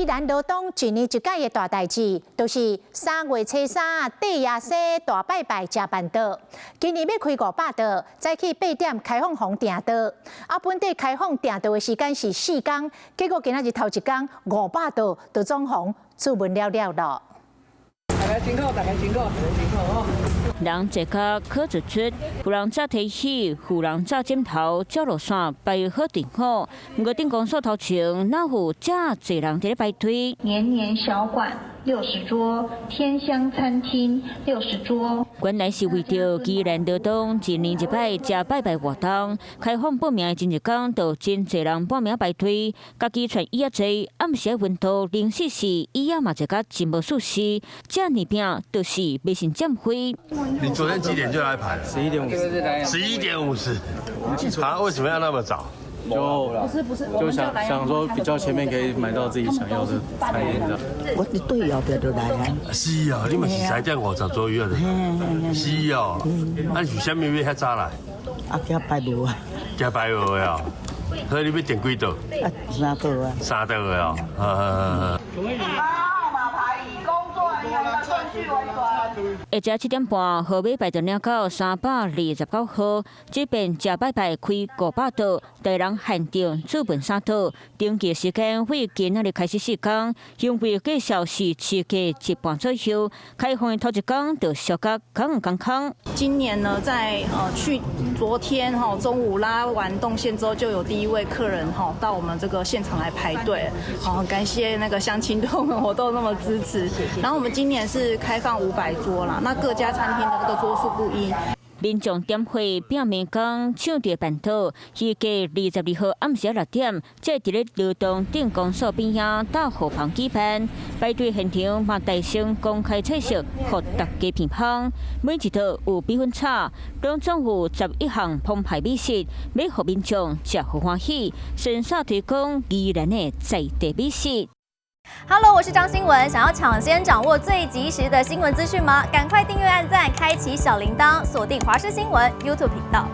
蘭羅東一年一擺的大代誌，就是3月初3綴耶穌大拜拜食辦桌。今年欲開500桌，早起8點開放予人訂桌。啊，本底開放訂桌的時間是4工，結果今仔日頭一工500桌就總予人注文了了囉。大家辛苦，大家辛苦，大家辛苦哦。人坐較可突出，有人早提起，有人早枕頭、照路線排好陣好。毋過鎮公所頭前，哪有遮濟人佇咧排隊？年年小館60桌，天香餐廳60桌。原來是為著宜蘭羅東一年一擺食拜拜活動，開放報名的前一工，就真濟人報名排隊。家己揣椅仔坐，暗時的溫度0攝氏，椅仔嘛坐甲真無舒適。這爾餅就是迷信佔費。你昨天幾點就來排了？11點50。11點50。啊？為什麼要那麼早？就不是不是，就想想說比較前面可以買到自己想要的餐飲的。我對後壁就來啊。是啊，你嘛是10點50左右的。是哦，啊你是啥物欲遐早來？啊，驚排無啊。驚排無啊？所以你欲訂幾桌？啊，三桌啊。三桌的哦。號碼牌以工作人員的順序為準。下晝7點半，號碼牌就領到329號。這邊食拜拜開500桌，台人限定注文三桌。登記時間會今仔日開始4工，因為介紹是市價一半左右。開放的頭一工就燒甲空空空。今年呢，在去昨天哈中午拉完動線之後，就有第一位客人哈到我們這個現場來排隊。好，感謝那個鄉親對我們活動那麼支持。然後我們今年是開放500桌啦，那各家餐廳的這個桌數不一。民眾點火餅麵工搶著辦桌，預計22號暗時6點，才佇咧羅東鎮公所邊仔大火旁舉辦。排隊現場嘛大聲公開菜色，予大家品芳。每一桌有米粉炒，攏總有11項澎湃美食，欲予民眾食予歡喜，順紲推廣宜蘭的在地美食。 Hello，我是張新聞。想要搶先掌握最及時的新聞資訊嗎？趕快訂閱、按讚、開啟小鈴鐺，鎖定華視新聞 YouTube 頻道。